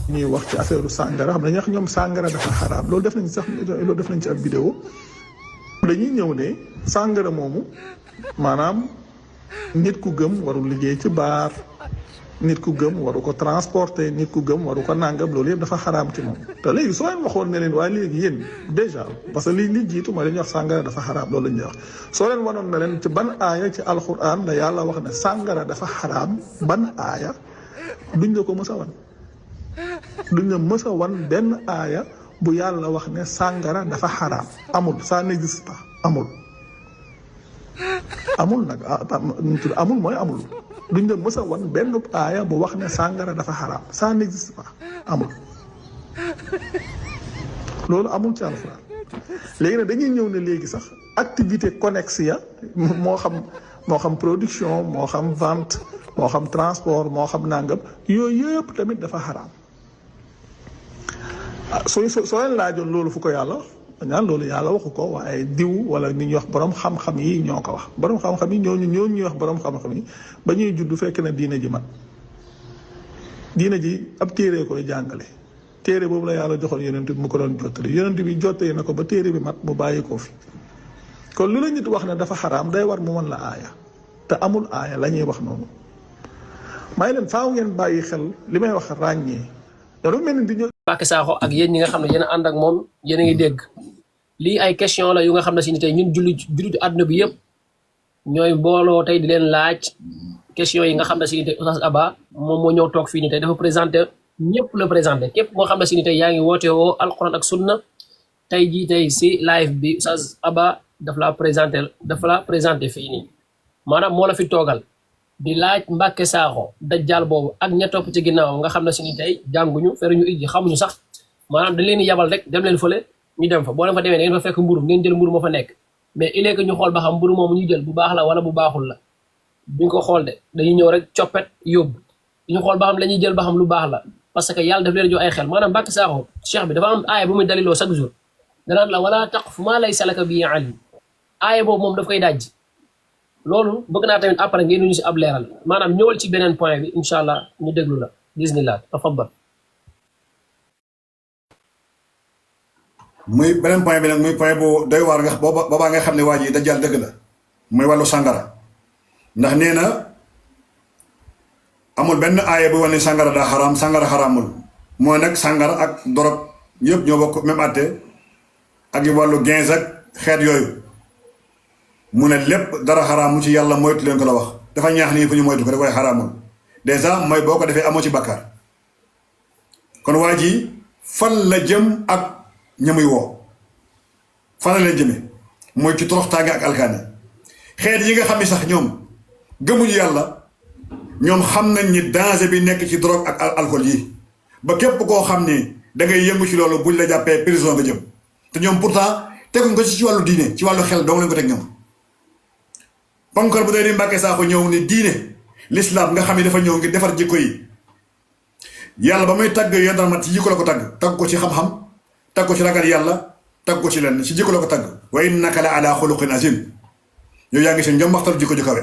ñuy wax ci affaire sàngara xam nañu wax ñoom sàngara dafa xaraam loolu def nañ sax loolu def nañ ci ab vidéo dañuy ñëw ne sàngara moomu maanaam nit ku gëm warul liggéey ci baar nit ku gëm waru ko transporter nit ku gëm waru ko nàngam loolu yëpp dafa xaraam ci moom te léegi soo leen waxoon ne leen waaye léegi yéen déjà parce que li jiitu mooy dañuy wax sàngara dafa xaraam loolu la ñuy wax soo leen wanoon ne leen ci ban aaya ci alxuraan la yàlla wax ne sàngara dafa xaraam ban aaya duñ la ko mës a wan duñ la mës a wan benn aaya bu yàlla wax ne sàngara dafa xaraam amul ça n'existe pas amul nag amul mooy amul duñ la mës a wan benn aaya bu wax ne sàngara dafa xaraam ça n'existe pas amul loolu amul ci alxuraan léegi nag dañuy ñëw ne léegi sax activité connexe ya moo xam production moo xam vente moo xam transport moo xam nàngam yooyu yëpp tamit dafa xaraam soo leen laajoon loolu fu ko yàlla ñaan loolu yàlla waxu ko waaye diw wala ni ñuy wax borom xam-xam yi ñoo ko wax borom xam-xam yi ñooñu ñuy wax borom xam-xam yi ba ñuy judd fekk na diina ji mat diina ji ab téere koy jàngale téere boobu la yàlla joxoon yonent bi mu ko doon jottali yonent bi jottali na ko ba téere bi mat mu bàyyi koo fi kon lu la nit wax ne dafa xaraam day war mu mën la aaya te amul aaya la ñuy wax noonu may leen faaw ngeen bàyyi xel li may wax ràññee dafa mel ni di ñëw Mbacké Sakho ak yéen ñi nga xam ne yéen a ànd ak moom yéen a ngi dégg lii ay question la yu nga xam ne si ni tey ñun jullitu àdduna bi yëpp ñooy booloo tey di leen laaj question yi nga xam ne si ni tey Oustaz Aba moom moo ñëw toog fii ni tey dafa présenté ñëpp la présenté képp moo xam ne si ni tey yaa ngi woote woo alquran ak sunna tey jii tey si live bi Oustaz Aba dafa la présenté fii nii maanaam moo la fi toogal di laaj Mbacké Sakho dajjal boobu ak ña topp ci ginnaaw nga xam ne si ni tey jànguñu feruñu ijji xamuñu sax maanaam dañ leen di yabal rek dem leen fële ñu dem fa boo leen fa demee da ngeen fa fekk mburu ngeen jël mburu moo fa nekk mais il est que ñu xool ba xam mburu moomu ñu jël bu baax la wala bu baaxul la duñ ko xool de dañuy ñëw rek coppet yóbbu ñu xool ba xam la ñuy jël ba xam lu baax la parce que yàlla daf leen jox ay xel maanaam Mbacké Sakho cheikh bi dafa am aaya bu muy daliloo chaque jour danaan la wala taqfu maa laysa laka bihi ilm aaya boobu moom daf koy dajji loolu bëgg naa tamit après ngeen ñu si ab leeral maanaam ñëwal ci beneen point bi incha allah ñu déglu la bismillah tafaddal muy beneen point bi nag muy point bu doy waar nga boobaa nga xam ne waa ji dajjal dëgg la muy wàllu sàngara ndax nee na amul benn aaya bu wane sàngara daa xaraam sàngara xaraamul mooy nag sàngara ak dorog yëpp ñoo bokk même atte ak yu wàllu gens ak xeet yooyu mu ne lépp dara xaraamu ci yàlla moytu leen ko la wax dafa ñaax nii fu ñu moytu ko da koy xaraamul dèjà mooy boo ko defee amoo ci bàkkaar kon waa ji fan la jëm ak ñamuy woo fan la leen jëme mooy ci toroxtaange ak alkaane xeet yi nga xam ne sax ñoom gëmuñu yàlla ñoom xam nañ ni danger bi nekk ci drogue ak alcool yi ba képp koo xam ni da ngay yëngu ci loolu buñ la jàppee prison nga jëm te ñoom pourtant teguñ ko ci wàllu diine ci wàllu xel dong lañ ko teg ñoom ponkal bu dee di Mbacké Sakho ñëw ni diine l'islam nga xam ne dafa ñëw ngir defar jikko yi yàlla ba muy tagg yonent ma ci jikko la ko tagg ko ci xam-xam tagg ko ci ragal yàlla tagg ko ci lenn ci jikko la ko tagg wa innaka la ala xuluqin azim yow yaa ngi seen njom waxtal jikko ju kawe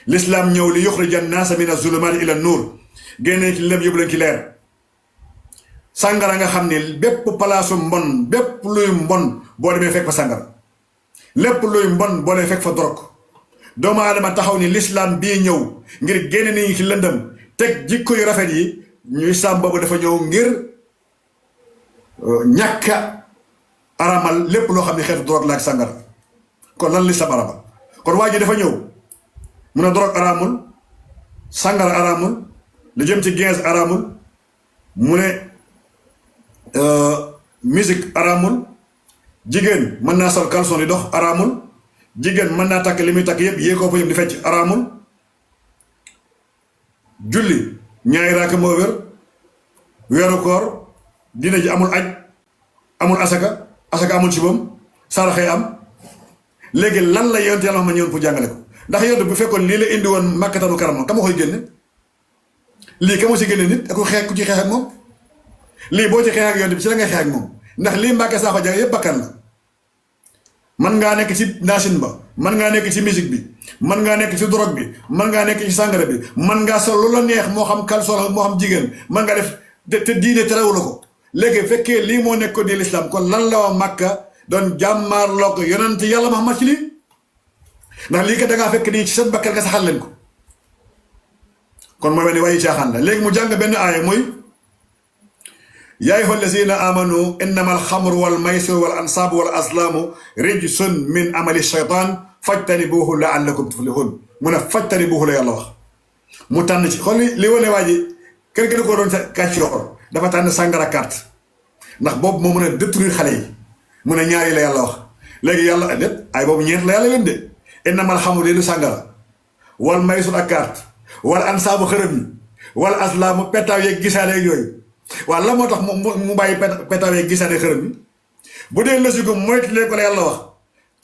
l'islam ñëw li yuxrija naasa mina zulumaati ila nuur génnee ci lëm yóbbu leen ci leer sàngara nga xam ne bépp palaasu mbon bépp luy mbon boo demee fekk fa sàngara lépp luy mbon boo demee fekk fa dorog doomu aadama taxaw ni l'islam bii ñëw ngir génne nit ñi ci lëndëm teg jikko yu rafet yi ñu islam boobu dafa ñëw ngir ñàkka aramal lépp loo xam ne xeetu dorog la ak sàngara kon lan l'islam aramal kon waa ji dafa ñëw mun a dorog araamul sàngara araamul lu jëm ci gens araamul mu ne musique araamul jigéen mën naa sol caleçon di dox araamul jigéen mën naa takk li muy takk yëpp yée koo fa yëpp di fecc araamul julli ñaari raaka moo wér weeru koor dina ji amul aj amul asaka amul ci moom saraxee am léegi lan la yonent yàlla ma ñëwoon pour jàngale ko ndax yonent bu fekkoon lii la indi woon màkkatanu karam ka ma koy génne lii ka ma si génne nit ku xeex ku ci xeex ak moom lii boo ci xeex ak yonent bi ci la ngay xeex ak moom ndax lii Mbacké Sakho jàng yëpp bakkan la man ngaa nekk ci naasin ba man ngaa nekk ci musique bi man ngaa nekk ci drogue bi man ngaa nekk ci sàngara bi man ngaa sol lu la neex moo xam caleçon moo xam jigéen man ngaa def te diine terewul ko léegi fekkee lii moo nekkoon di l'islam kon lan la waa Makka doon jàmmaarloo ko yonent yàlla Muhammad ci lii ndax lii kat da ngaa fekk nii ci seen bakkan nga saxal leen ko kon mooy wane waaye caaxaan la léegi mu jàng benn aaya mooy yaa ayyuha allazina amanu innama alxamru wal maysiru wal ansaabu wal azlaamu rijsun min amali shaytaan fajtanibuuhu laallakum tuflihun mu ne fajtanibuuhu la yàlla wax mu tànn ci xool li wane waa ji kër gën ko doon kàccoor dafa tànn sàngara carte ndax boobu moo mën a détruire xale yi mu ne ñaari la yàlla wax léegi yàlla déet ay boobu ñeent la yàlla leen de innama alxamru leenu sàngara wal maysir ak carte wala ansaabu xërëm yi wala aslaamu petaaw yeeg gisaane ak yooyu waaw la moo tax mu bàyyi petaaw yeeg gisaane xërëm yi bu dee lësigu moytu leen ko la yàlla wax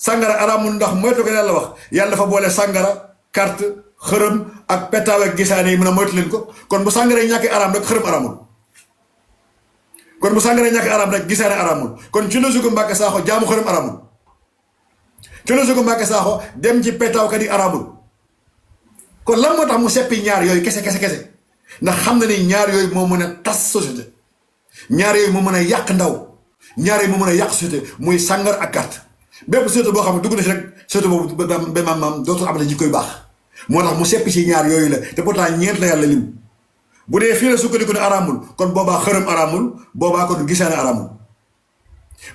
sàngara araamul ndax moytu ko la yàlla wax yàlla dafa boole sàngara carte xërëm ak petaaw ak gisaane yi mën a moytu leen ko kon bu sàngara yi ñàkki araam rek xërëm araamul kon bu sàngara yi ñàkki araam rek gisaane araamul kon ci lësigu Mbàkke Saaxo jaamu xërëm araamul ci lësigu Mbàkke Saaxo dem ci petaawkat yi araamul kon lan moo tax mu seppi ñaar yooyu kese ndax xam na ni ñaar yooyu moo mën a tas société ñaar yooyu moo mën a yàq ndaw ñaar yooyu moo mën a yàq société muy sàngar ak carte bépp société boo xam ne dugg na si rek société boobu ba maam dootul am na jikko yu baax moo tax mu seppi si ñaar yooyu la te pourtant ñeent la yàlla lim bu dee fii la sukkandiku ne araamul kon boobaa xërëm araamul boobaa kon gisaane araamul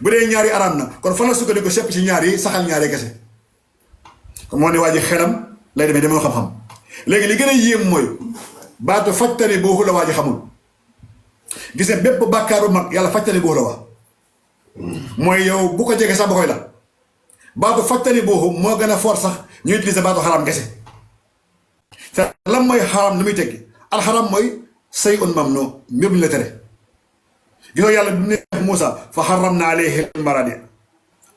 bu dee ñaar yi araam na kon fan la sukkandiku seppi si ñaar yi saxal ñaar yi kese kon moo ne waa ji xelam lay demee demoo xam-xam léegi li gën a yéem mooy baatu fajtani boobu la waa ji xamul gis nga bépp bàkkaaru mag yàlla fajtani boobu la wax mooy yow bu ko jege sax ba koy la baatu fajtani boobu moo gën a fort sax ñu utiliser baatu xaram kese te lan mooy xaram lu muy tekki alxaram mooy say un mam no mbir mi la tere gisoo yàlla bi mu ne Moussa fa xaram na alayhi maradi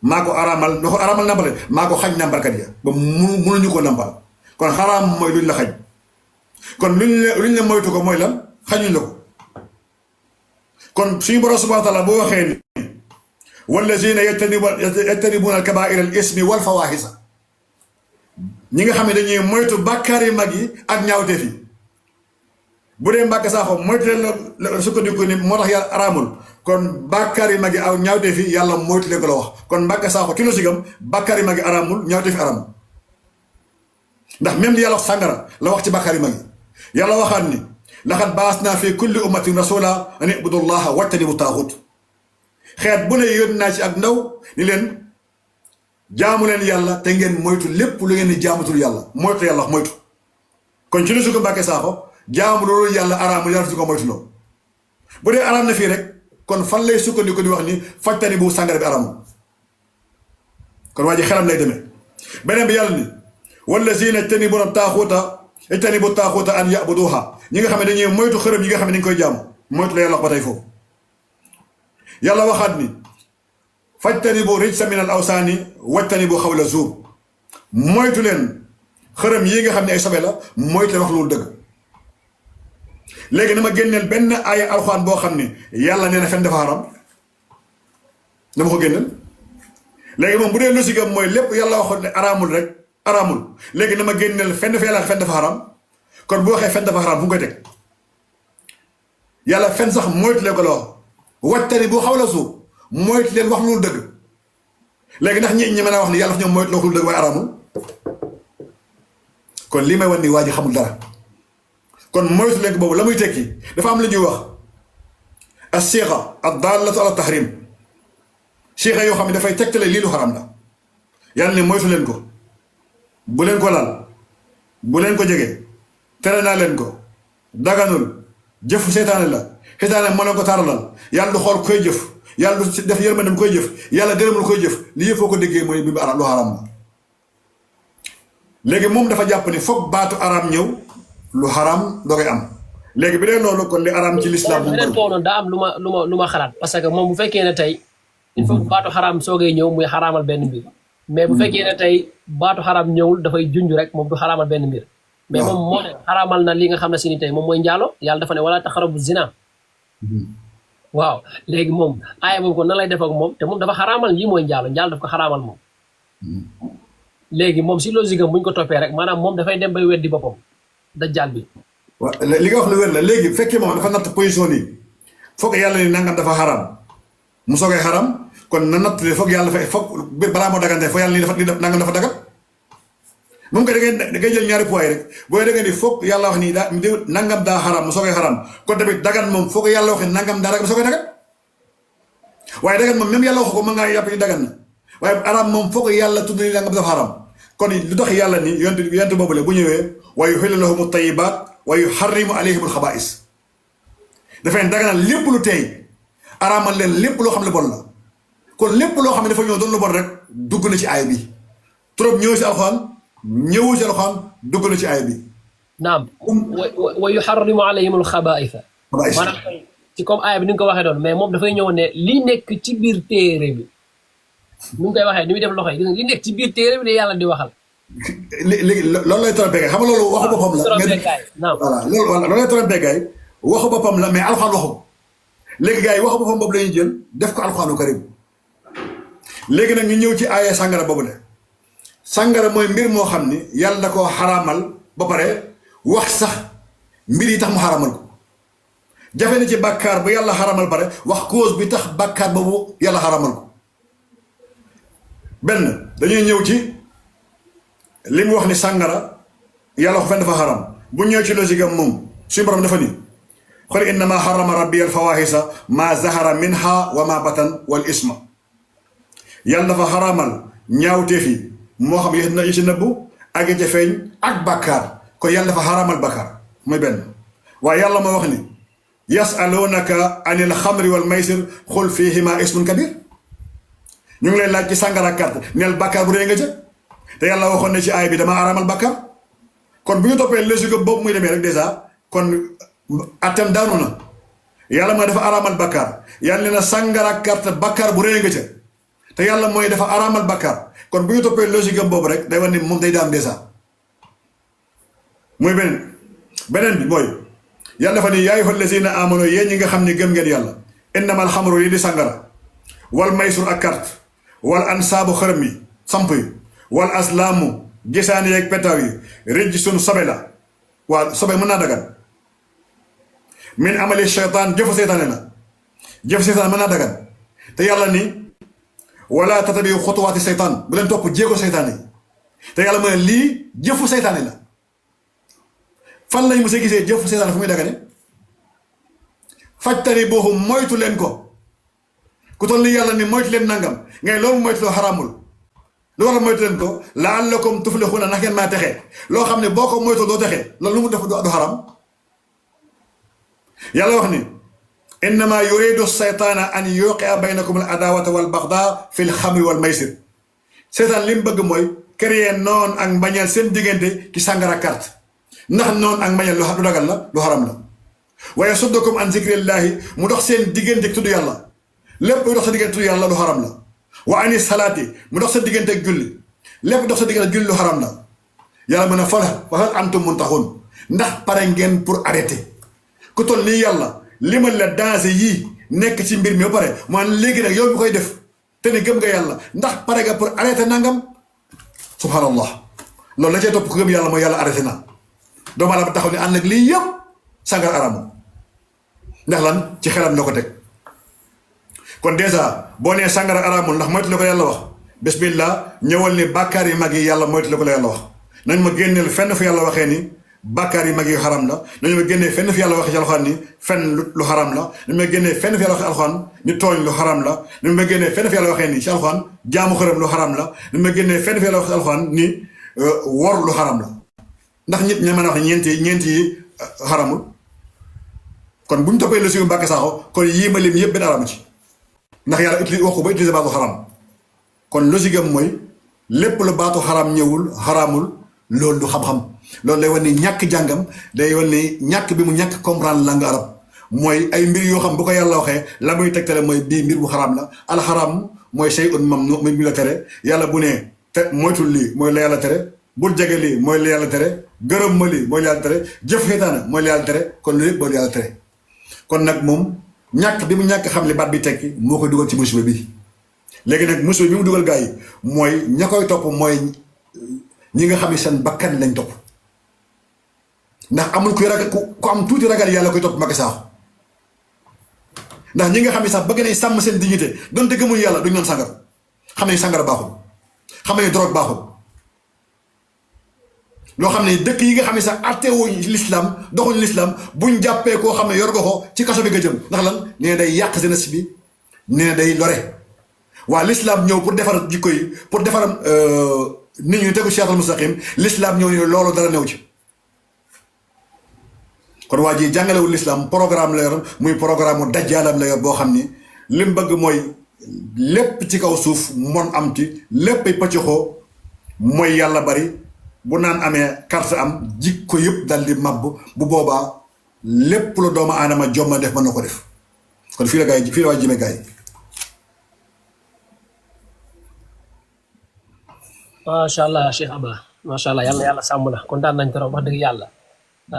maa ko aramal na ko aramal nampale maa ko xañ nambalkat ya ba mënuñu ko nampal kon xaraam mooy luñ la xañ kon luñ la moytu ko mooy lan xañuñ la ko kon suñu borom subhanahu wa taala boo waxee ni wallazina yajtanibuna alkabaira al ismi wal fawahisa ñi nga xam ne dañuy moytu bàkkaar yi mag yi ak ñaawteef yi bu dee Mbàkke Saaxo moytu leen la sukkandiku ni moo tax yàlla araamul kon bàkkaar yi mag yi ak ñaawteef yi yàlla moytu leen ko la wax kon Mbàkke Saaxo ci losigam bàkkaar yi mag yi araamul ñaawteef yi araamul ndax même li yàlla wax sàngara la wax ci bàkkaar yi mag yi yàlla waxaat ni laqad baasnaa fi kulli ummatin rasula an ibudu llaha wajtanibu taaxut xeet bu ne yónni naa ci ak ndaw ni leen jaamu leen yàlla te ngeen moytu lépp lu ngeen di jaamutul yàlla moytu yàlla wax moytu kon ci lu su ko Mbàkke Saaxo jaamu loolu yàlla araamul yàlla su ko moytu loo bu dee araam na fii rek kon fan lay sukkandiku di wax ni fajtani bu sàngara bi araamul kon waa ji xelam lay demee beneen bi yàlla ni wallazina ijtanibuna taaxuuta an yabuduha ñi nga xam ne dañuy moytu xërëm yi nga xam ne dañ koy jaamu moytu la yàlla wax ba tey foofu yàlla waxaat ni fajtanibu rijsa min al awsaani wajtanibu xawla zuur moytu leen xërëm yi nga xam ne ay sobe la moytu leen wax loolu dëgg léegi na ma génneel benn aaya alxuraan boo xam ne yàlla nee na fen dafa haram dama ko génneel léegi moom bu dee logique am mooy lépp yàlla waxoon ne araamul rek araamul léegi na ma génneel fen dafa yàlla fen dafa haram kon bu waxee fen dafa haram fu mu koy teg yàlla fen sax moytu leen ko la wax wajtani bu xaw la suuf moytu leen wax loolu dëgg léegi ndax ñi mën a wax ni yàlla fa ñoom moytu la wax loolu dëgg waaye araamul kon lii may wan ni waa ji xamul dara kon moytu leen ko boobu la muy tekki dafa am lu ñuy wax as-siqa ad-dallatu ala tahrim siqa yoo xam ne dafay tegtale lii lu xaram la yàlla ne moytu leen ko bu leen ko laal bu leen ko jege tere naa leen ko daganul jëfu seytaane la seytaane moo leen ko taaralal yàlla du xool koy jëf yàlla du def yërmandem koy jëf yàlla gërëmul koy jëf lii yëpp foo ko déggee mooy bi lu xaram la léegi moom dafa jàpp ni foog baatu araam ñëw lu xaram doo koy am léegi bi dee loolu kon li araam ci lislaam bu beneen foofu noonu daa am lu ma xalaat parce que moom bu fekkee ne tey il faut que baatu xaraam soogay ñëw muy xaraamal benn mbir mais bu fekkee ne tey baatu xaraam ñëwul dafay junj rek moom du xaraamal benn mbir mais moom moo ne xaraamal na li nga xam ne si ni tey moom mooy njaalo yàlla dafa ne wala taqrabu zina waaw léegi moom aaya boobu kon nan lay def ak moom te moom dafa xaraamal lii mooy njaalo daf ko xaraamal moom léegi moom si logique am bu ñu ko toppee rek maanaam moom dafay dem bay weddi boppam dajjaal bi waaw li nga wax lu wér la léegi fekkee moom dafa natt position nii foog yàlla ni nangam dafa xaram mu soogay xaram kon na nattale foog yàlla fa foog balaa moo dagante foog yàlla ni dafa nangam dafa dagat moom ko da ngay jël ñaari poids rek booy da ni foog yàlla wax ni daa nangam daa xaram mu soogay xaram kon tamit dagan moom foog yàlla wax ni nangam daa dagan mu soogay dagat waaye dagan moom même yàlla wax ko mën ngaa yàpp ni dagan na waaye aram moom foog yàlla tudd ni nangam dafa xaram kon lu tax yàlla ni yonent boobu la bu ñëwee wa yuhillu lahumu tayyibaat wa yuharrimu alayhimul xabaa'is dafay daganal lépp lu teey araamal leen lépp loo xam ne bon la kon lépp loo xam ne dafa ñëw doon lu bon rek dugg na ci aay bi trop ñëw si alxuraan ñëwu si alxuraan dugg na ci aay bi naam wa yuharrimu alayhimul xabaa'isa maanaam ci comme aay bi ni nga ko waxee doon mais moom dafay ñëw ne li nekk ci biir téere bi ni mu koy waxee ni muy def loxo yi li nekk ci biir téere bi ne yàlla di waxal léegi loolu lay trompé xam nga loolu waxu boppam la voilà loolu lay trompé gaay waxu boppam la mais alxuraan waxu léegi gars yi waxu boppam boobu la ñuy jël def ko alxuraanu karim léegi nag ñu ñëw ci aaya sàngara boobu ne sàngara mooy mbir moo xam ni yàlla da koo xaraamal ba pare wax sax mbir yi tax mu xaraamal ko jafe na ci bàkkaar bu yàlla xaraamal pare wax cause bi tax bàkkaar boobu yàlla xaraamal ko benn dañuy ñëw ci li mu wax ni sàngara yàlla wax fenn dafa xaram bu ñëw ci logique am moom suñu borom dafa ni qul innama harrama rabbi al fawahisa ma zahara minha wa ma batan wal isma yàlla dafa xaraamal ñaawteef yi moo xam yi ci nëbbu ak yi ci feeñ ak bàkkaar kon yàlla dafa xaraamal bàkkaar muy benn waaye yàlla moo wax ni yasalunaka anil xamri wal maysir xul fihima ismun kabir ñu ngi lay laaj ci sàngara carte neel bàkkaar bu rëy nga ca te yàlla waxoon ne ci aay bi dama araamal bàkkaar kon bu ñu toppee logique boobu muy demee rek dèjà kon atem daanu na yàlla mooy dafa araamal bàkkaar yàlla ne na sàngara carte bàkkaar bu rëy nga ca te yàlla mooy dafa araamal bàkkaar kon bu ñu toppee logique boobu rek day wax ni moom day daan dèjà muy beneen bi mooy yàlla dafa ni yaa ayyuhal lazina amanu yéen ñi nga xam ne gëm ngeen yàlla innamal xamru yi di sàngara wal maysur ak carte wal ansaabu xërëm yi samp yi wal aslaamu gisaani yeeg petaaw yi rijj suñu sobe la waa sobe mën naa dagan min amali shaytaan jëfu seytaane la jëfu seytaan mën naa dagan te yàlla ni wala tatabi xutuwaati seytaan bu leen topp jéego seytaane yi te yàlla mu ne lii jëfu seytaane la fan lañ mos a gisee jëfu seytaane fu muy dagane fajtani boobu moytu leen ko ku toll ni yàlla ni moytu leen nangam ngay loolu moytu loo xaraamul lu war a moytu leen ko la'allakum tuflihuna ndax ngeen maa texe loo xam ne boo ko moytoo doo texe loolu lu mu def du xaram yàlla wax ni innama yuridu seytaana an yuqia baynakum al adawata wal baxda fi l xamri wal maysir seytaan li mu bëgg mooy créer noon ak mbañeel seen diggante ci sàngara carte ndax noon ak mbañeel lu dagal la lu xaram la waaye suddakum an zikrillahi mu dox seen diggante tudd yàlla lépp dox sa diggante tudd yàlla lu xaram la wa ani salaati mu dox sa diggante ak julli lépp dox sa diggante julli lu xaram la yàlla mën a fa hal antum muntaxun ndax pare ngeen pour arrêter ku toll nii yàlla limal la danger yii nekk ci mbir mi ba pare man léegi nag yow mi koy def te ni gëm nga yàlla ndax pare nga pour arrêter nangam subhanallah loolu la cay topp ku gëm yàlla mooy yàlla arrêté na doomu aadama taxaw ni ànd ak lii yëpp sàngar aramu ndax lan ci xelam la ko teg kon dèjà boo nee sàngara araamul ndax moytu la ko yàlla wax bismillah ñëwal ni bàkkaar yi mag yi yàlla moytu la ko la yàlla wax nañ ma génneel fenn fu yàlla waxee ni bàkkaar yi mag yi xaram la nañu ma génnee fenn fu yàlla waxee ci alxuraan ni fenn lu xaram la nañu ma génnee fenn fu yàlla waxee alxuraan ni tooñ lu xaram la nañu ma génnee fenn fu yàlla waxee ni ci alxuraan jaamu xërëm lu xaram la nañu ma génnee fenn fu yàlla waxee ci alxuraan ni wor lu xaram la ndax ñit ña mën a wax ñeent yi xaramul kon bu ñu toppee lu si Mbàkke Sakho kon yii ma lim yëpp benn aramu ci ndax yàlla utilisé wax ko ba utilisé baatu xaram kon logique am mooy lépp lu baatu xaram ñëwul xaramul loolu du xam-xam loolu day wan ni ñàkk jàngam day wan ni ñàkk bi mu ñàkk comprendre langue arab mooy ay mbir yoo xam bu ko yàlla waxee la muy tegtale mooy bii mbir bu xaram la alxaram mooy shay'un mamnu mi la tere yàlla bu ne te moytul lii mooy la yàlla tere bul jege lii mooy la yàlla tere gërëm ma lii mooy la yàlla tere jëf xeetaana mooy la yàlla tere kon loolu yëpp mooy la yàlla tere kon nag moom ñàkk bi mu ñàkk xam li baat bi tekki moo koy dugal ci musiba bi léegi nag musiba bi mu dugal gaa yi mooy ña koy topp mooy ñi nga xam ne seen bakkan lañ topp ndax amul kuy ragal ku am tuuti ragal yàlla koy topp Macky Sall ndax ñi nga xam ne sax bëgg nañ sàmm seen dignité donte gëmuñu yàlla duñ naan sàngara xam nañ sàngara baaxul xam nañ drogue baaxul loo xam ne dëkk yi nga xam ne sax attewuñ l'islam doxuñ l'islam buñ jàppee koo xam ne yor nga ko ci kaso bi nga jëm ndax lan nee na day yàq jeunesse bi nee na day lore waa l'islam ñëw pour defar jikko yi pour defar nit ñi tegu siraatal mustaqim l'islam ñëw ne loolu dara new ci kon waa ji jàngalewul l'islam programme la yor muy programme mu dajjaalam la yor boo xam ni lim bëgg mooy lépp ci kaw suuf mon am ci lépp ay pëccëxoo mooy yàlla bari bu naan amee carte am jikko yëpp dal di màbb bu boobaa lépp la doomu aadama jomma def mën na ko def kon fii la gaay fii la waa jëme gaay macha allah Cheikh Aba macha allah yàlla sàmm la kontaan nañ trop wax dëgg yàlla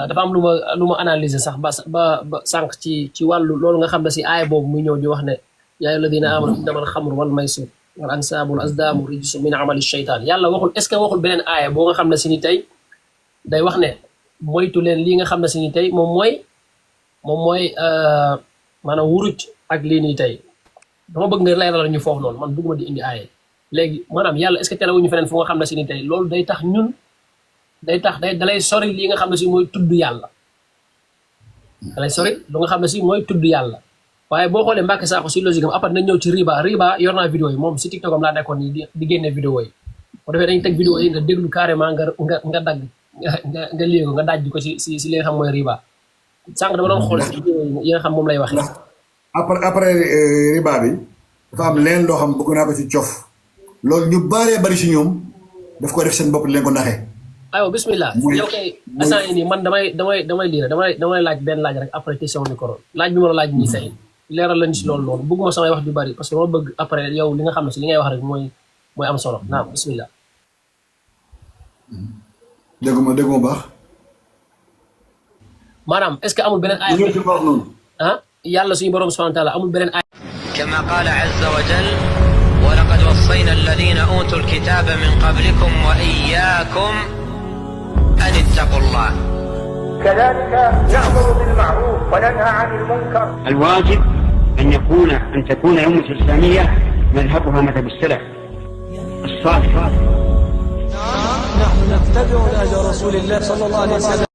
dafa am lu ma analyser sax ba sànq ci wàllu loolu nga xam ne si aaya boobu muy ñëw di wax ne yaa ayyuha alladina amanu innamal xamru wal maysir wal ansaabu wal azlaamu rijsun min amali shaytaan yàlla waxul est ce que waxul beneen aaya boo nga xam ne si ni tey day wax ne moytu leen lii nga xam ne si ni tey moom mooy maanaam wuruj ak lii nii tey dama bëgg nga leeral ñu foofu noonu man bëgguma di indi aaya léegi maanaam yàlla est ce que terewuñu feneen fu nga xam ne si ni tey loolu day tax ñun dalay sori li nga xam ne si mooy tudd yàlla dalay sori lu nga xam ne si mooy tudd yàlla waaye boo xoolee Mbacke Sakho si logique am après nañ ñëw ci riba yor naa vidéo yi moom si TikTok am laa nekkoon nii di génne vidéo yi bu defee dañ teg vidéo yi nga déglu carrément nga dagg nga léego nga daaj ko si li nga xam mooy riba sànq dama doon xool si vidéo yi nga xam moom lay waxee après riba bi dafa am leen loo xam bëgg naa ko ci cof loolu ñu bëree bëri si ñoom daf ko def seen bopp leen ko naxee aywa bismillah yow kay instant yi nii man damay lire damay laaj benn laaj rek après question micro laaj bi ma la laaj ñii tey leeral lañu si loolu noonu bëgguma samay wax ju bari parce que dama bëgg après yow li nga xam ne si li ngay wax rek mooy am solo naam bismillah dégguma baax maanaam est ce que amul beneen aaya yàlla suñu borom subhanahu wa taala amul beneen aaya kama qala azza wa jal wa laqad wassayna alladhina utul kitaba min qablikum wa iyyakum an ittaqullah كذلك نأمر بالمعروف وننهى عن المنكر. الواجب أن تكون الأمة الإسلامية مذهبها مذهب السلف الصالح. نحن نتبع نهج رسول الله صلى الله عليه وسلم.